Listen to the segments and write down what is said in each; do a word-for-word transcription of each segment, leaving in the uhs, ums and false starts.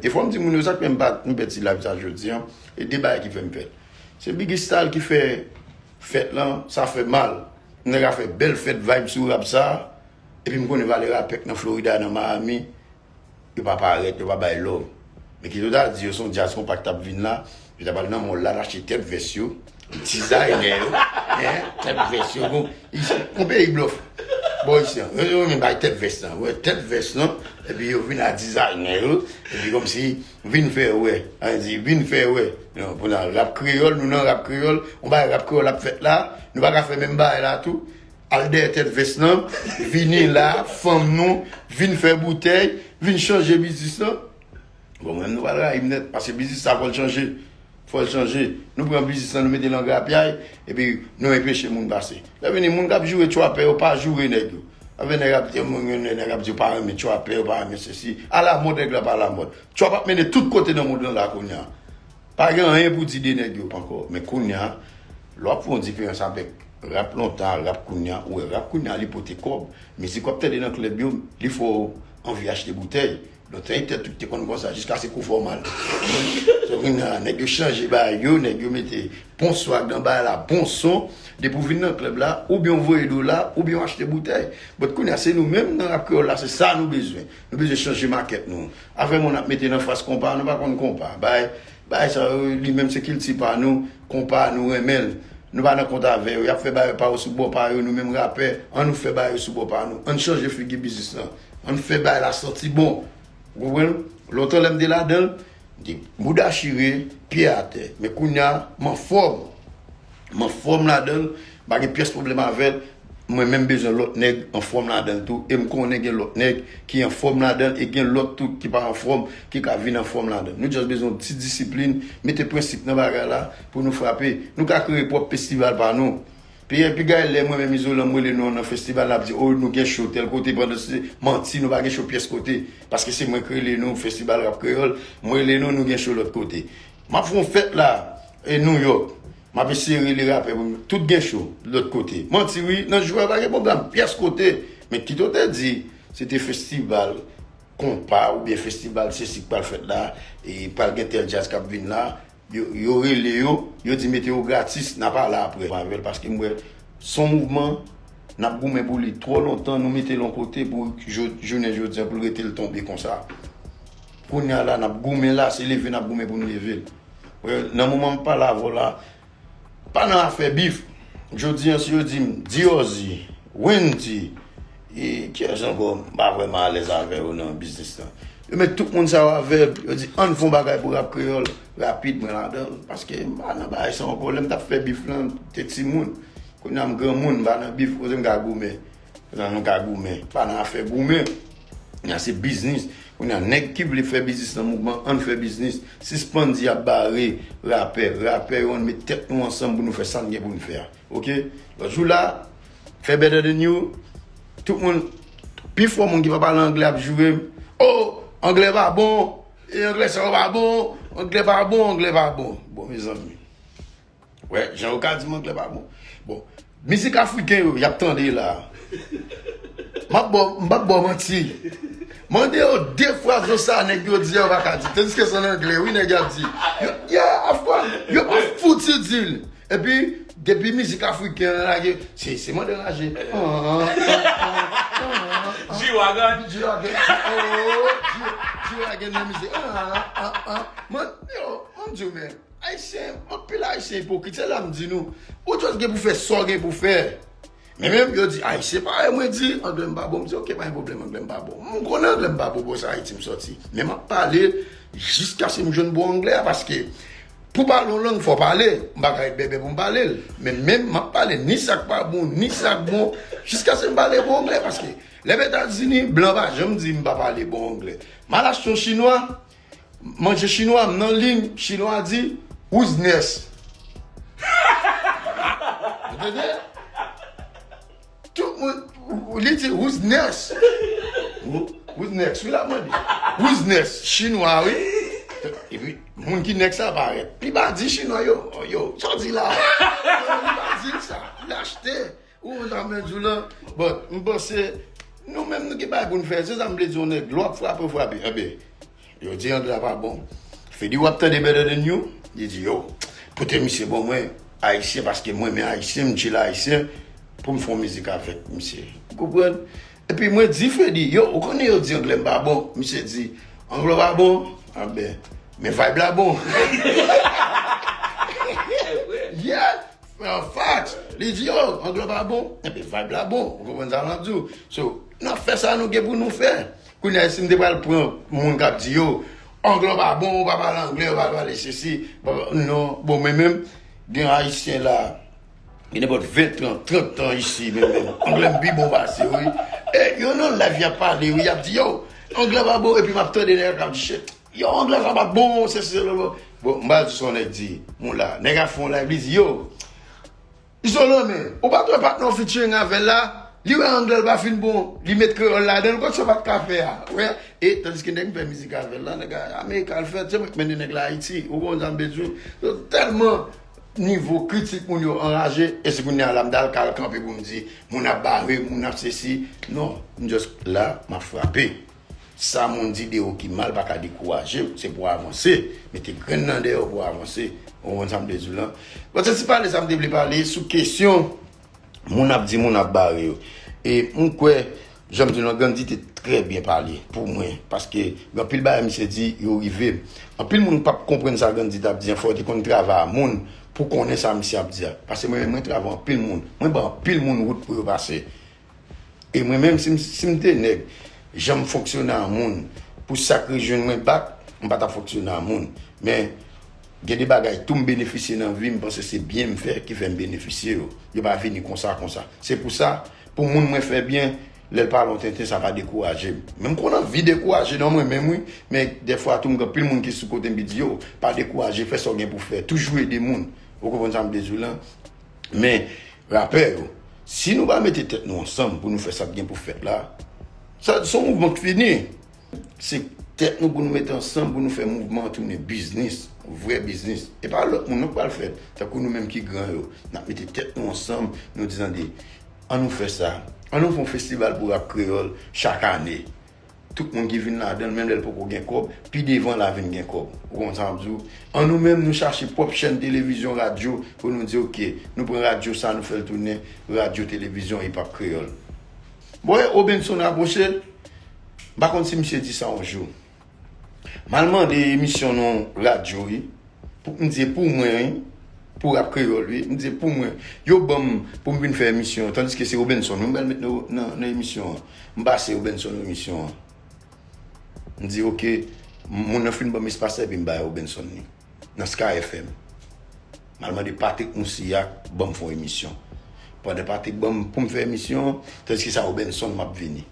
E fò m di moun yo sa k fè m pa, m pèdi live sa jodi an, e de bagay ki fè m pèdi. Se Biggy Style ki fè fèt lan, sa fè mal. Nèg la fè bèl fèt vibe sou rap sa, epi m konnen valè rapè k nan Florida, nan Miami, yo pa parèt, yo pa bay love. Men kite w ta di yo se yon djaz konpa k t ap vin la, yo ta pral nan mòl la, n achte tèt vès yo, dizayne yo, en, tèt vès yo, bon, isi, yon peyi blòf. Bò isi an, yo, yo menm bay tèt vès lan, wè, tèt vès lan, epi yo vin a dizayne yo, epi kòmsi, vin fè wè, sa vle di, vin fè wè. Non, pou nan rap kreyòl, nou nan rap kreyòl, yon bagay rap kreyòl ap fèt la, nou pa ka fè menm bagay la tou. Al dèyè tèt vès lan, vini la, fanm nou, vin fè boutèy, vin chanje biznis lan. Bon, mwen menm nou pral rayi m nèt, paske biznis sa fò l chanje. Fò l chanje. Nou pran biznis lan, nou mete l an grapyay, epi nou enpeche moun pase. Lè vini, moun k ap joure tchwapè yo pa joure nèg yo. Avè nèg ap di, moun, nèg ap di yo pa renmen tchwapè, yo pa renmen sesi. Alamòd, nèg la pa alamòd. Tchwap ap mennen tout kote nan mond lan la kounye a. Pa gen anyen pou di de nèg yo ankò. Men kounye a, lè w ap fè yon diferans avèk rap lontan a, rap kounye a, ou wè rap kounye a li pote kòb. Mizik w ap tande nan klèb yo, li fè w anvi achte boutèy. Lontan e tèt ou ki te konn konsa, jiskaske kou fè w mal. So kounye a, nèg yo chanje bagay yo, nèg yo mete bon swag nan bagay la, bon son. Depi w vin nan klèb la, oubyen w voye dola, oubyen w achte boutèy. But kounye a, se nou menm nan rap kreyòl la, se sa nou bezwen. Nou bezwen chanje makèt nou. Afè moun ap mete nan fas konpa, nou pa konn konpa. Bay, bay sa yo, li menm se kilti pa nou, konpa nou renmen l. Nou pa nan kont avè yo. Y ap fè bagay pa yo sou bò pa yo, nou menm rapè, ann nou fè bagay yo sou bò pa nou. Ann chanje figi biznis lan. Ann fè bagay la santi bon. Ou konprann? Lontan lè m te ladan l, m te bouda chire, pye atè. Men kounye a, m anfòm. M anfòm ladan l, m pa gen pyès pwoblèm avè l. Mwen menm bezwen lòt nèg anfòm ladan l tou. E m konnen gen lòt nèg ki anfòm ladan l e gen lòt tou ki pa anfòm, ki ka vin anfòm ladan l. Nou just bezwen yon ti disiplin, mete prensip nan bagay la pou nou frape. Nou ka kreye pwòp festival pa nou. Pi, pi gade lè mwen menm Izolan m rele nou nan festival, n ap di, o, nou gen cho tèl kote, pandan se manti, nou pa gen cho pyès kote. Paske se mwen k rele nou, Festival Rap Kreyòl, m rele nou, nou gen cho lòt kote. M ap fè yon fèt la, e Nouyòk. M ap eseye rele rapè pou m, tout gen cho lòt kote. Manti wi, nan jou a pa gen pwogram pyès kote. Men kite w te di, se te festival konpa oubyen festival sesi k pral fèt la, e pral gen tèl djaz k ap vin la, yo, yo rele yo, yo di mete yo gratis, n ap ale apre avè l, paske m wè s on mouvman n ap goumen pou li twò lontan, nou mete l yon kote pou jou-, jounen jodi a pou l rete l tonbe konsa. Kounye a la, n ap goumen la, se leve n ap goumen pou n leve l. Wè, nan moman m pale avè w la, pa nan afè bif. Jodi a, si yo di m, Diorzi, Wendy, e kiyès ankò m pa vrèman alèz avè yo nan biznis lan. Yo met tout moun sa yo avè m, yo di, ann fè yon bagay pou rap kreyòl, rapid, mwen ladan l. Paske m pa nan bagay sa ankò. Lè m t ap fè bif lan, m te timoun. Kounye a m granmoun, m pa nan bif, kote m ka goumen. Kounye a nou ka goumen. Pa nan afè goumen. Kounye a se biznis. Kounye a nèg ki vle fè biznis nan mouvman, ann fè biznis. Sispann di y ap bare rapè. Rapè yo, ann met tèt nou ansanm pou nou fè sa n gen pou n fè a. Oke? Lòt jou la, fè better than you. Tout moun, pifò moun ki pa pale anglè ap joure m. Oh, anglè pa bon. E anglè sa yo pa bon. Anglè pa bon, anglè pa bon. Bon, mezanmi. Wè, jan yo ka di m anglè pa bon. Bon, mizik afriken yo, y ap tande la. M ap ba w, m p ap ba w manti. Mande yo de fraz yo sa nèg yo di a, yo pa ka di. Tandiske se an anglè, wi, nèg yo ap di. Yo, yeah, of course. Yo pa fouti di l. Epi, depi mizik afriken an lage, se, se mande raje. Ah, ah, ah, ah, ah. G-Wagon. G-Wagon. Oh, G-, G-Wagon nan mizik. Ah, ah, ah, ah. Man, yo, man di w, men. Ayisyen, anpil Ayisyen ipokrit, se la m di nou, ou just gen pou fè sa w gen pou fè. Men menm yo di, Ayisyen parèy mwen di, anglè m pa bon, m di, oke, pa gen pwoblèm, anglè m pa bon. M konnen anglè m pa bon, bon, se Ayiti m sòti. Men m ap pale jiskaske m jwenn bon anglè a, paske pou pale yon lang, fò w pale. M pa ka ret bèbè pou m pale l. Men menm m ap pale ni sa k pa bon, ni sa k bon, jiskaske m pale bon anglè, paske lè m Etazini, blan pa janm di m pa pale bon anglè. M al achte yon chinwa, manje chinwa, m nan liy, chinwa di, "Who's next?" Ou tande? Tout moun, li di, "Who's next?" Who-, "Who's next?" Wi, l ap mande. "Who's next?" Chinwa, wi. Epi, moun ki next la parèt. Li pa di chinwa, yo, yo, sa w di la? Li pa di l sa. Li achte. Ou konn sa m vle di w lan? But, m panse, nou menm nou gen bagay pou n fè. Se sa m vle di yon nèg, lè w ap frape, w frape. Enben, Yo di anglè a pa bon. Fede w ap tande Better Than You? Li di, yo, pote misye ban mwen, ayisyen, paske mwen renmen ayisyen, m tchil ayisyen, pou m fè yon mizik avèk misye. Ou konprann? Epi mwen di Fede, yo, ou konnen yo di anglè m pa bon. Misye di, anglè w pa bon? Anben, men vibe la bon. Yeah! An fact, li di, yo, anglè pa bon, enben vibe la bon. Ou konprann sa m ap di w? So, n ap fè sa nou gen pou nou fè. Kounye a, si m te pral pran moun k ap di, yo, anglè pa bon, ou pa pale anglè, ou pa pale sesi, pa pa- non, bon, men menm, gen ayisyen la, gen nenpòt ven tan, trant tan isi, men menm, anglè m pi bon pase, wi. E yo nan live, y ap pale, wi, y ap di, yo, anglè pa bon, epi m ap tande nèg k ap di, shit. Yo, anglè sa pa t bon, se, se, se, bon, m pral di sa yon nèg di, moun la, nèg a fè yon live, li di, yo, Izolan, men, ou pa t wè patnè w featuring avè l la, li wè anglè l pa fin bon, li met kreyòl ladan l, kot sa w pa t ka fè a, wè, e, tandiske nèg m fè mizik avè l la, nèg a, Amerika l fèt, se mwen k mennen nèg la Ayiti, ou konn sa m bezwen, yo tèlman nivo kritik moun yo anraje, e se kounye a la m dal kal kanpe pou m di, moun ap bare, moun ap sesi, non, m just la, m ap frape. Sa moun di de ou ki mal pa ka dekouraje w, se pou w avanse. Mete grenn nan dèyè w pou w avanse. Ou konprann sa m vle di w lan? Bon, se ti pale sa m te vle pale sou kesyon moun ap di moun ap bare yo. E m kwè, jan m di w lan, Gandhi te trè byen pale pou mwen. Paske gen anpil bagay misye di, yo rive m. Anpil moun p ap konprann sa Gandhi t ap di an, fò yo te konn travay a moun pou konnen sa misye ap di a. Paske mwen menm, mwen travay anpil moun. Mwen ban anpil moun wout pou yo pase. E mwen menm, si m, si m te nèg, jan m fonksyone a moun, pou sa k rejwenn mwen bak, m pa t ap fonksyone a moun. Men, gen de bagay tou m benefisye nan vi, m panse se byen m fè ki fè m benefisye yo. Yo pa vini konsa, konsa. Se pou sa, pou moun mwen fè byen, lè l pale yon tenten, sa pa dekouraje m. Men m konn anvi dekouraje nan mwen menm, wi, men dèfwa tou, m gen anpil moun ki sou kote m ki di, yo, pa dekouraje, fè sa w gen pou fè. Toujou ede moun. Ou konprann sa m vle di w lan? Men, rapè yo, si nou pa mete tèt nou ansanm pou nou fè sa k gen pou fèt la, sa, se yon mouvman k fini. Se tèt nou pou nou mete ansanm pou nou fè mouvman an tounen biznis, vrè biznis. E pa lòt moun non k pral fè l. Tankou nou menm ki gran yo, n ap mete tèt nou ansanm, nou di, tande, ann nou fè sa. Ann nou fè yon festival pou rap kreyòl chak ane. Tout moun ki vin ladan l, menm lè l poko gen kòb, pi devan l a vin gen kòb. Ou konn sa m ap di w? An nou menm, nou chache pwòp chèn televizyon, radyo, pou nou di, oke, nou pran radyo sa, nou fè l tounen radyo televizyon hip hop kreyòl. Bon, e Obenson apwoche l, m pa konn si misye di sa yon jou. M al mande emisyon nan radyo, wi. Pou, m di, e pou mwen, wi, pou rap kreyòl, wi. M di, e pou mwen. Yo ban m pou m vin fè emisyon an, tandiske se Obenson, wi, m pral met nan, nan, nan emisyon an. M pase Obenson nan emisyon an. M di, oke, moun nan fin ban m espas la, epi m bay Obenson li. Nan Sky F M. M al mande Patrick Moussilhac ban m fè yon emisyon. Pandan Patrick ban m pou m fè emisyon an, tandiske sa Obenson m ap vini.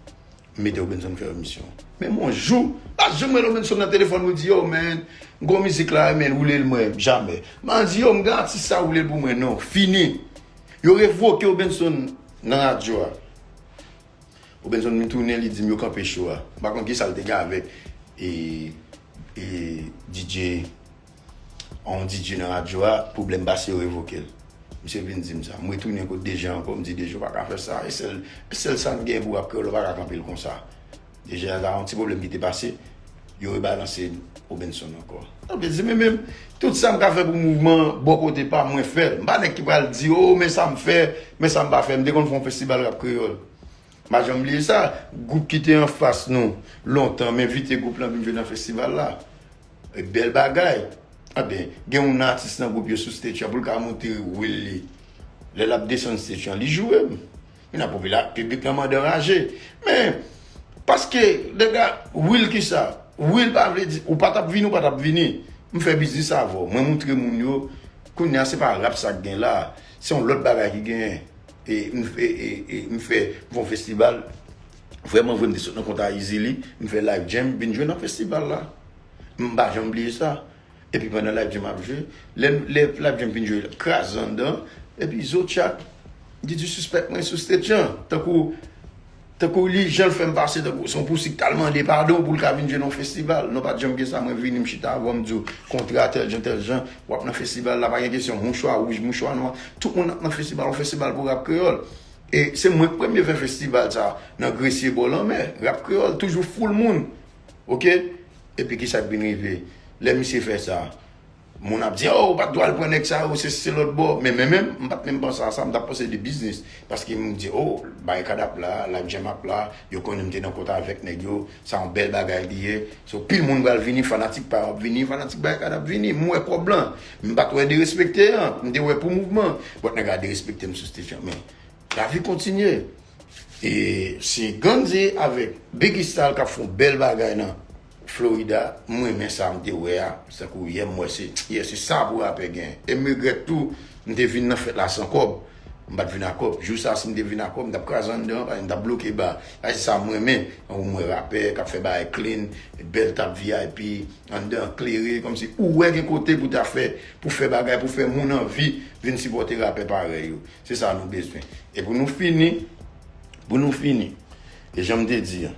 M mete Obenson fè emisyon. Men yon jou, pa janm rele Obenson nan telefòn pou di, yo, man, m gon mizik la, men, woule l mwen, jamè. M a di, yo, m gen atis sa, woule l pou mwen, non, fini. Yo revoke Obenson nan radyo a. Obenson vin tounen, li di m yo kanpe show a. M pa konn kisa l te gen avèk, e, e, D J, yon D J nan radyo a, pwoblèm pase yo revoke l. Misye vin di m sa. M retounen kot D J ankò, m di D J ou pa ka fè sa. E sèl, e sèl sa n gen pou rap kreyòl, ou pa ka kanpe l konsa. D J a, yon ti pwoblèm ki te pase, yo rebalanse Obenson ankò. Sa vle di, men menm, tout sa m ka fè pou mouvman an, bò kote pa m, mwen fè l. M pa nèg ki pral di, o, men sa m fè, men sa m pa fè. M te konn fè yon festival rap kreyòl. M pa janm bliye sa. Gwoup ki te anfas nou lontan, m envite gwoup lan vin jwe nan festival la. E bèl bagay. Anben, gen yon atis nan gwoup yo sou stage an pou l ka montre will li. Lè l ap desann stage an, li joure m. Men nan popila-, piblik lan mande anraje. Men, paske, dega, will kisa? Will pa vle di, ou pa t ap vini, ou pa t ap vini. M fè biznis avè w. Mwen montre moun yo, kounye a se pa rap sa k gen la. Se yon lòt bagay ki genyen. E m fè, e, e, m fè, m fè yon festival. Vrèman vre, m te sot nan kont a Eazy-Lee, m fè Live Jam, vin jwe nan festival la. M pa janm bliye sa. Epi pandan Live Jam ap jwe, lè, lè Live Jam fin jwe, l ap kraze anndan, epi Zo Tchak, li disrespect mwen sou stage an. Tankou, tankou li, jan l fè m pase, tankou se yon pousi k t al mande padon pou l ka vin jwe nan yon festival. Non, pa t janm gen sa, mwen vini, m chita avè w, m di w, kontra tèl jan, tèl jan, w ap nan festival la, pa gen kesyon, mouchwa wouj, mouchwa nwa, tout moun ap nan festival, yon festival pou rap kreyòl. E se mwen k premye fè festival sa, nan Gresye bò lanmè, rap kreyòl, toujou full moun. Oke? Epi kisa k vin rive? Lè misye fè sa, moun ap di, "Oh, ou pa t dwe al pran nèg sa yo, se, se lòt bò." Men, men, men, m pa t menm panse a sa, m t ap panse de biznis. Paske m di, "Oh, Barikad ap la, Live Jam ap la, yo konnen m te nan kontak avèk nèg yo, sa yon bèl bagay li ye." So, pil moun pral vini, fanatik pa yo ap vini, fanatik Barikad ap vini, m wè kòb lan. M pa t wè derespekte an, m te wè pou mouvman. But nèg la derespekte m sou stage lan, men lavi kontinye. E se Gandhi avèk Biggie Style k ap fè yon bèl bagay nan Florida. M renmen sa m te wè a. Tankou yè m wè se, yè se sa pou rapè gen. E m regrèt tou, m te vin nan fèt la san kòb. M pa t vin a kòb. Jou sa, si m te vin a kòb, m t ap kraze anndan, paske m t ap bloke ba. Sa se sa m renmen. Ou m wè rapè k ap fè bagay clean, bèl tab V I P, anndan klere, kòmsi ou wè gen kote pou ta fè, pou fè bagay, pou fè moun anvi vin sipòte rapè parèy yo. Se sa nou bezwen. E pou nou fini, pou nou fini, e jan m te di a,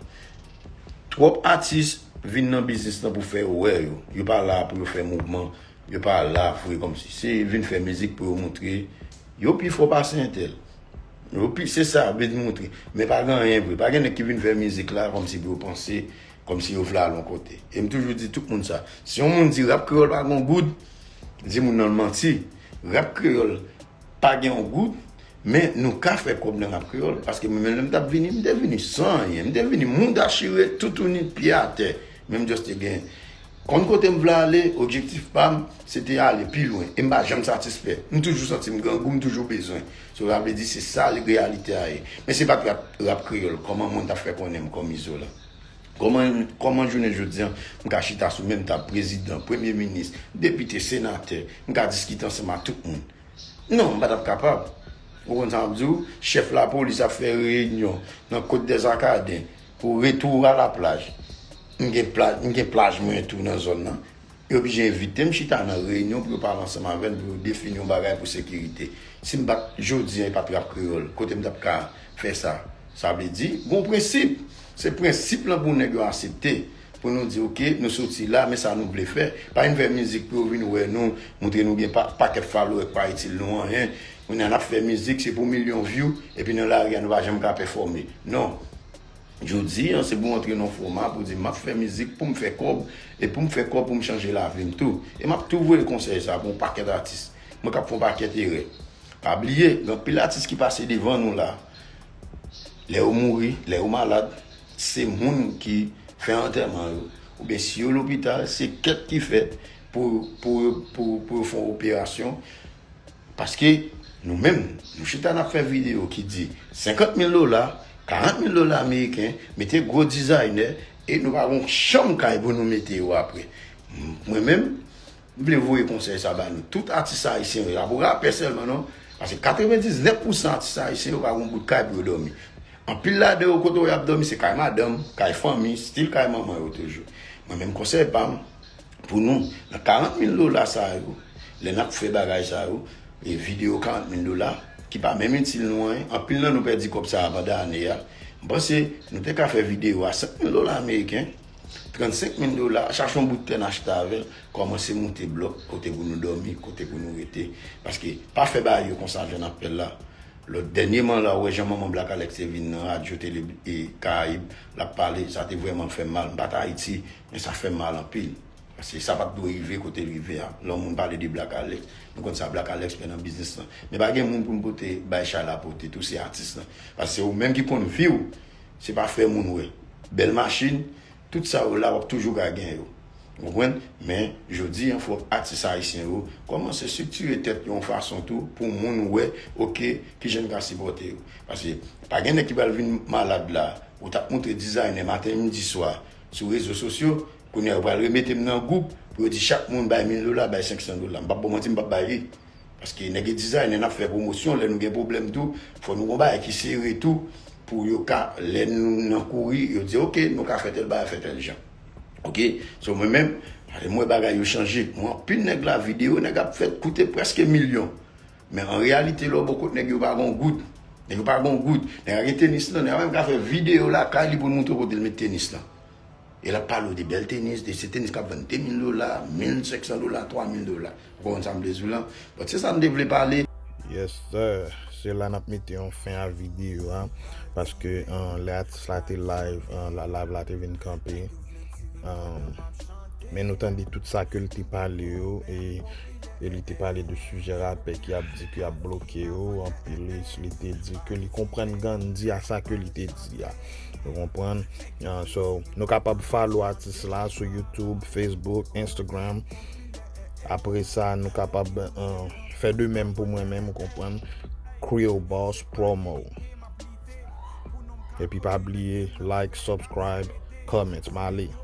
twòp atis vin nan biznis lan pou fè yo wè yo. Yo pa la pou yo fè mouvman, yo pa la vre kòmsi. Se vin fè mizik pou yo montre yo pi fò pase entèl. Yo pi, se sa, vin montre. Men pa gen anyen vre. Pa gen nèg ki vin fè mizik la kòmsi pou yo panse, kòmsi yo vle al yon kote. E m toujou di tout moun sa. Si yon moun di rap kreyòl pa gen yon goud, di moun nan l manti. Rap kreyòl pa gen yon goud, men nou ka fè kòb nan rap kreyòl, paske mwen menm lè m t ap vini, m te vini san anyen, m te vini moudachire, toutouni, pye atè, men m just te gen konn kote m vle ale, objektif pa m, se te ale pi lwen, e m pa janm satisfè, m toujou santi m grangou, m toujou bezwen, so sa vle di se sa reyalite a ye, men se pa t rap, rap kreyòl, kòman moun t ap fè konnen m kòm Izolan? Kòman, kòman jounen jodi a, m ka chita sou menm tab prezidan, premye minis, depite, senatè, m ka diskite ansanm ak tout moun? Non, m pa t ap kapab. Ou konn sa m ap di w? Chèf lapolis ap fè reyinyon nan Côte des Arcadins pou retour à la plage. M gen plaj, m gen plaj mwen tou nan zòn nan. Yo oblije envite m chita nan reyinyon pou yo pale ansanm avè m, pou yo defini yon bagay pou sekirite. Si m pa t, jodi a, e pa t rap kreyòl, kote m t ap ka fè sa? Sa vle di, gon prensip. Se prensip lan pou nèg yo aksepte. Pou nou di, "Oke, nou soti la, men sa nou vle fè." Pa vin fè mizik pou yo vin wè nou, montre nou gen pa, pakèt follower k pa itil nou anyen. Kounye a n ap fè mizik, se pou milyon view, epi nan lari a nou pa janm ka pèfòme. Non. Jodi a, se pou antre nan fòma pou di, "M ap fè mizik pou m fè kòb, e pou m fè kòb pou m chanje lavi m tou." E m ap tou voye konsèy sa pou yon pakèt atis. Mwen k ap fè yon pakèt erè. Pa bliye, gen anpil atis ki pase devan nou la. Lè yo mouri, lè yo malad, se moun ki fè antèman yo. Oubyen si yo lopital, se kèt ki fèt pou, pou, pou, pou yo fè yon operasyon. Paske nou menm, nou chita n ap fè videyo ki di senkant mil dola, karant mil dola ameriken, mete gwo dizayne, e nou pa gon chanm kay pou nou mete yo apre. Mwen menm, m vle voye konsèy sa ba nou. Tout atis ayisyen yo, pa pou rapè sèlman non. Paske katrevendiznèf pousan atis ayisyen yo pa gon bout kay pou yo dòmi. Anpil ladan yo kote yo ap dòmi, se kay madanm, kay fanmi, still kay manman yo toujou. Mwen menm konsèy pa m, pou nou, nan karant mil dola sa yo, lè n ap fè bagay sa yo, e videyo karant mil dola, ki pa menm itil nou anyen, anpil nan nou pèdi kòb sa a pandan ane a. M panse nou te ka fè videyo a senk mil dola ameriken, trannsenk mil dola, chache yon bout tè n achte avè l, kòmanse moute blòk, kote pou nou dòmi, kote pou nou rete. Paske pa fè bagay yo konsa jan n ap fè l la. Lòt dènyèman la, ou wè jan manman Black Alex te vin nan radyo tele e Karayib, l ap pale, sa te vrèman fè m mal. M pa t Ayiti, men sa fè m mal anpil. Paske sa pa t dwe rive kote l rive a. Lè yon moun pale de Black Alex, nou konn sa Black Alex fè nan biznis lan. Men pa gen moun pou n pote bay chay la pote tou, se atis lan. Paske se ou menm ki konn vi w, se pa fè moun wè. Bèl machin, tout sa yo la, w ap toujou ka gen yo. Ou konprann? Men, jodi a, fòk atis ayisyen yo kòmanse estriktire tèt yo yon fason tou pou moun wè, oke, kijan n ka sipòte yo. Paske pa gen nèg ki pral vin malad la, ou t ap montre dizayne maten, midi, swa sou rezo sosyo, kounye a yo pral remete m nan gwoup pou yo di chak moun bay mil dola, bay senk san dola. M p ap ba w manti, m p ap bay li. Paske nèg e dizayne n ap fè pwomosyon, lè nou gen pwoblèm tou, fò nou gon bagay ki sere tou, pou yo ka, lè nou nan kouri, yo di, "Oke, nou ka fè tèl bagay, fè tèl jan." Oke? So, mwen menm, ale m wè bagay yo chanje. Mwen, anpil nèg la, videyo nèg ap fè koute prèske milyon. Men an reyalite, lè w bò kot nèg yo pa gon goud. Nèg yo pa gon goud. Nèg la gen tenis lan, nèg la menm ka fè videyo lakay li pou l montre w kote l met tenis lan. E l ap pale w de bèl tenis, de se tenis k ap vann de mil dola, mil senk san dola, twa mil dola. Ou konprann sa m vle di w lan? But se sa m te vle pale. Yes sir, se la n ap mete yon fen a videyo a, paske, uh, lè atis la te live, uh, la live la te vin kanpe. um, men nou tande tout sa ke l te pale yo, e, e li te pale de sijè rapè ki ap di ke ap bloke yo, anplis li te di ke li konprann Gandhi a sa ke li te di a. Ou konprann? Uh, so, nou kapab follow atis la sou YouTube, Facebook, Instagram. Apre sa, nou kapab uh, fè de menm pou mwen menm, ou konprann? Creole Boss Promo. Epi pa bliye, like, subscribe, comment. M ale.